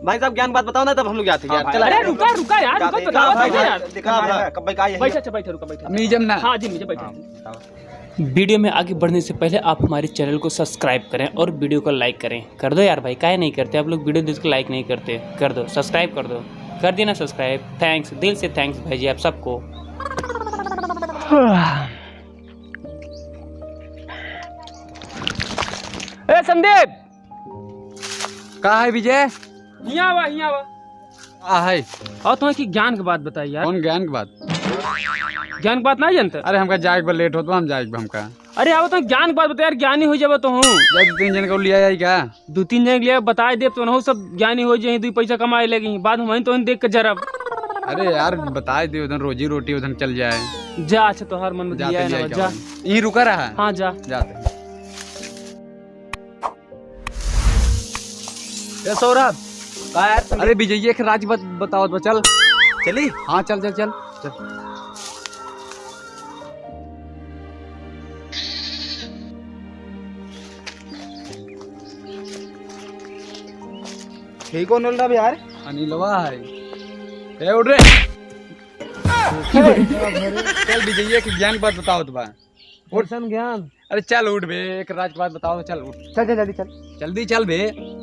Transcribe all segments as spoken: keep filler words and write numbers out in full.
भाई साहब, ज्ञान बात बताओ ना, तब हम लोग जाते हैं हाँ यार। भाई, चला हम यार, लोग रुका, रुका यार, रुका, जाते हैं। बताओ, हाँ भाई, बताओ यार। देखा भाई, कब भाई का आए हैं? बैठा, अच्छा, बैठा, रुका, बैठा। मीजम ना। हाँ जी, मीजम बैठा। हाँ, बताओ। वीडियो में आगे बढ़ने से पहले आप हमारे चैनल को सब्सक्राइब करें और वीडियो को लाइक करें। कर दो यार भाई, काहे नहीं करते आप लोग? वीडियो देख के लाइक नहीं करते, कर दो, सब्सक्राइब कर दो। कर दिया ना सब्सक्राइब? थैंक्स, दिल से थैंक्स भाई जी आप सबको। ए संदीप, का है विजय? हियाँ आवा, हियाँ आवा। का है? और तुम्हें की ज्ञान के बात बताई यार। कौन ज्ञान के बात? ज्ञान के बात ना जानते? अरे हमका जाए के बा, लेट होत बा, हम जाए के बा हमका। अरे आओ तो ज्ञान के बात बता यार, ज्ञानी हो जाबा तो हूँ। जा दो तीन जन को लिया जाए का? दो तीन जन के लिए बताए देब तो उन्हों सब ज्ञानी हो जाए, दो पैसा कमाए लगी, बाद में तो देख के जरब। अरे यार बताए दे, उधर रोजी रोटी उधर चल जाए। जा, अच्छा तोहार मन जाते बतिया है ना, जाए का जा। बा? यहीं रुका रहा। हाँ जा। जाते। ए सौरभ, का यार, अरे विजय, एक राज बत-, बताओ तो, चल। चली? हाँ, चल, चल, चल। चल। ठीक हो नोल रहा यार? अनिलवा है। ए, उठ रे। चल विजय, एक ज्ञान बात बताओ तो बा। उठ। कैसन ज्ञान? अरे चल उठ बे, एक राज के बात बताओ, चल उठ। चल, चल, जल्दी चल। जल्दी चल बे।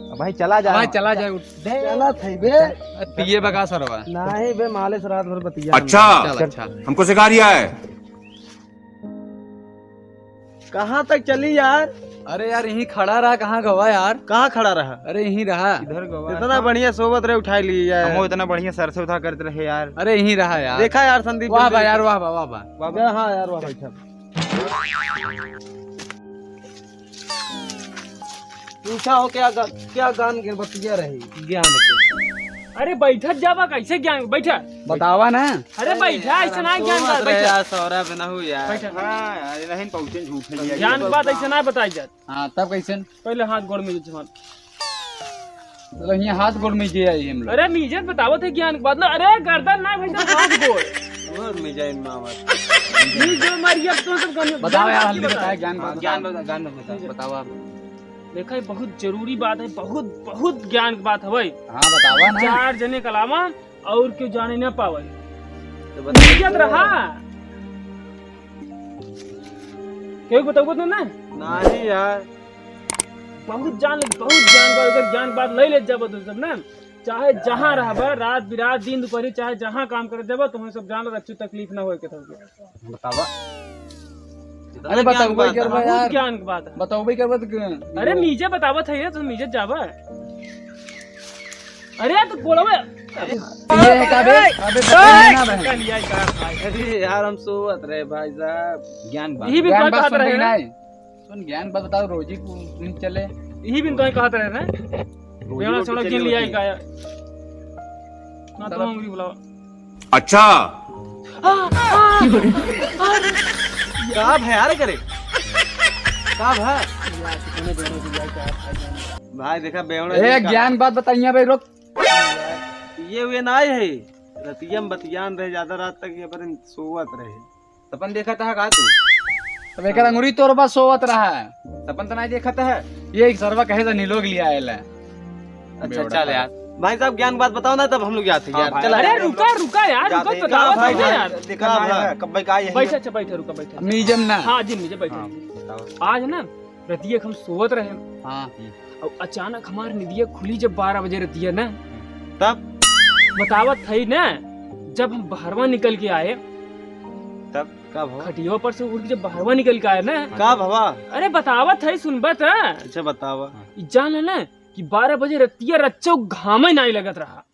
अब भाई चला जा। भाई चला जाए, उठ। चला थे बे। अरे पिए बगा सरवा। नहीं बे, माले से रात भर बतिया। अच्छा। चल, चल। अच्छा। हमको सिखा रिया है। कहाँ तक चली यार? अरे यार, यहीं खड़ा रहा, कहाँ गवा यार? कहाँ खड़ा रहा? अरे यहीं रहा। इधर गवा। इतना बढ़िया सोबत रहे, उठाई लिए यार। हमो इतना बढ़िया सर से उठा करते रहे यार। अरे यहीं रहा यार। देखा यार संदीप, वाह बिल्कुल। भाई यार, वाह, वाह, वाह, वाह। वाह, वाह। हाँ यार, वाह भाई साहब। पूछा हो क्या गा-, क्या गान के बतिया रही ज्ञान के? अरे बैठत जाबा कैसे ज्ञान, बैठा। बतावा ना। अरे बैठा, ऐसा ना ज्ञान बात, बैठा। यार, सौरा बना हो यार। बैठा। हाँ यार, नहीं पहुँचे झूठ है यार। ज्ञान बात ऐसे ना बताई जात। हाँ, तब कैसे? पहले हाथ गोड़ में जमान। चलो, यहाँ हाथ गोड़ में जे आई हम लोग। अरे, मीजत बतावत है ज्ञान के बात ना। अरे, गर्दन ना भाई साहब, हाथ गोड़। गोड़ में जाए मावत। नी जो मारी, अब तो सब गाने बताओ यार, ज्ञान हल्दी बता। बताया, ज्ञान हाँ, बात ज्ञान बताओ। बता, ज्ञान बता। बताओ आप। देखा, ये बहुत जरूरी बात है, बहुत, बहुत ज्ञान की बात है भाई। हाँ, बतावा ना। चार जने के अलावा और क्यों जाने ना पावे। तो बता। मीजत रहा। केहू के बतउबो तो ना? नाही यार। बहुत जान ले, बहुत ज्ञान बा, अगर ज्ञान बात ले ले जाबो तो सब ना, चाहे जहाँ रहबा, रात बिरात, दिन दुपहरी, चाहे जहाँ काम करे जाबो, तुम्हें सब जान लो, अच्छी तकलीफ ना होए के थोड़ी। बतावा। अरे इतना ज्ञान बताओ भाई, बात है। करबा बहुत यार। ज्ञान की बात है। बताओ भाई, करबा तो क्यों? अरे मीजे बतावत है ये, तो मीजे जाबा। अरे तो गोड़वे। ये का बे? अबे बताओ ना बे। कल यार का भाई। अरे यार, हम सोवत रहे भाई साहब। ज्ञान बात। यही भी ज्ञान बात बात कहत सुन रहे रही ना। ना। सुन, ज्ञान बात बताओ, रोजी को नहीं चले। यही भी तो कहत रहे ना। रोजी बेवड़ा रोटी सोना चले गिन लिया होती। का यार। ना तो तब हम भी बुलाओ। अच्छा। का भै यार करे? का भै? भाई देखा बेवड़ा ए, जी का ज्ञान बात बताइए भाई, रुक। ये वे ना आए है। रतिया में बतियान रहे ज्यादा रात तक, ये पर सोवत रहे। सपन देखा था का तू? तब एकर अंगुरी तोर बस सोवत रहा। सपन तो नहीं देखा था। ये एक सरवा कहे था निलोग लिया आयल है। अच्छा, बेवड़ा चल पागल। यार। भाई साहब, ज्ञान बात बताओ ना, तब हम लोग जाते हैं हाँ यार। भाई। चल, अरे, अरे, रुका, रुका यार, जाते रुका, हैं। बताओ कहाँ भाई, तो यार। देखा कहाँ भाई, है? कब भाई का यही बैठा, है? अच्छा, बैठा, रुका, बैठा। मीजम ना। हाँ, जी, मीजे बैठा। हाँ, बताओ। आज ना, रतिया हम सोवत रहे। हाँ। और अचानक हमार निदिया खुली जब बारह बजे रतिया ना। तब? बतावत है ना, जब हम बहरवा निकल के आए। तब का भवा? खटिया पर से उठ के जब बहरवा निकल के आए ना। का भवा? अरे, बतावत है, सुनबा त। अच्छा, बतावा। ई जान है ना, कि बारह बजे रतिया रच्चो घामे नाई लगत रहा।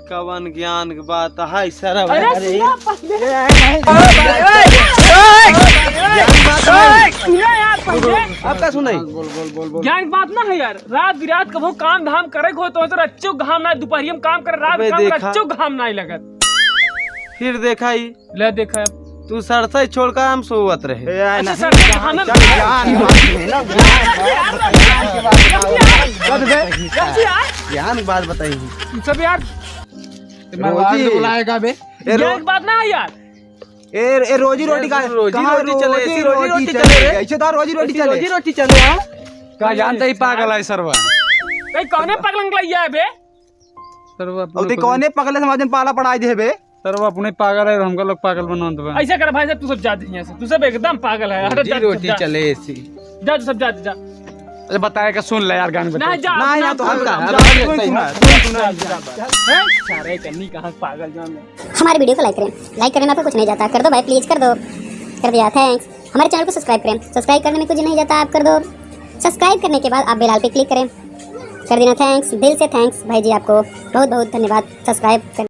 कवन ज्ञान के बात है सर? अरे अरे, सुना पहले। ए, ए, ए, ए, ज्ञान बात है। सुना यार पहले। अब का सुनाई? बोल, बोल, बोल, बोल। ज्ञान के बात ना है यार, रात बिरात कबो काम धाम करे को तो, तो रच्चो घाम ना, दुपहरिया में काम करे, रात अबे काम देखा। रच्चो घाम नाई लगत। फिर देखा ही। ले देखा अब। तू सरसई छोड़ का हम सोवत रहे। ए, आय अच्छा, ना। सरसई खाना चल, ज्ञान बात है ना, ज्ञान बात, ज्ञान की बात बताओ। कब बे? कब से यार? ज्ञान बात बताई। तू सब यार, ते मरवा रोजी। के बुलाएगा बे। ए, ज्ञान रो-, की बात ना है यार। ए, ए, रोजी रोटी का, रोजी कहाँ रोटी चले, रोजी ऐसी रोजी रोटी रोटी चले चले? रे। ऐसे तो रोजी रोटी ऐसी चले। रोजी रोटी चले, हाँ? का जानते ही पागल है सरवा। कहीं कौने पगलंग लइया है बे? सर, वो अपने और ते खुद कौने पगले समाज में पाला पड़ाई दे बे? सर, वो अपने पागल है और हमका लोग पागल बनवत बा। ऐसे कर भाई साहब, तू सब जा दे यहाँ से, तू सब एकदम पागल है। हट, रोजी जा, रोटी जा। चले ऐसी। जा, तू सब जा, जा। अरे बताए का सुन ले यार, गान बता। नहीं, जा, नहीं, जा, यार, तो जा, हल्का, जा, हल्का, जा, हल्का, सुन, हल्का। सुन, सुन, जा, जा, जा। हैं? सारे कन्नी कहाँ पागल जान ले। हमारे वीडियो को लाइक करें, लाइक करने में आपको कुछ नहीं जाता, कर दो भाई, प्लीज कर दो, कर दिया, थैंक्स। हमारे चैनल को सब्सक्राइब करें, सब्सक्राइब करने में कुछ नहीं जाता, आप कर दो। सब्सक्राइब करने के बाद आप बेल आइकन पे क्लिक करें, कर देना, थैंक्स, दिल से थैंक्स भाई जी, आपको बहुत बहुत धन्यवाद सब्सक्राइब करने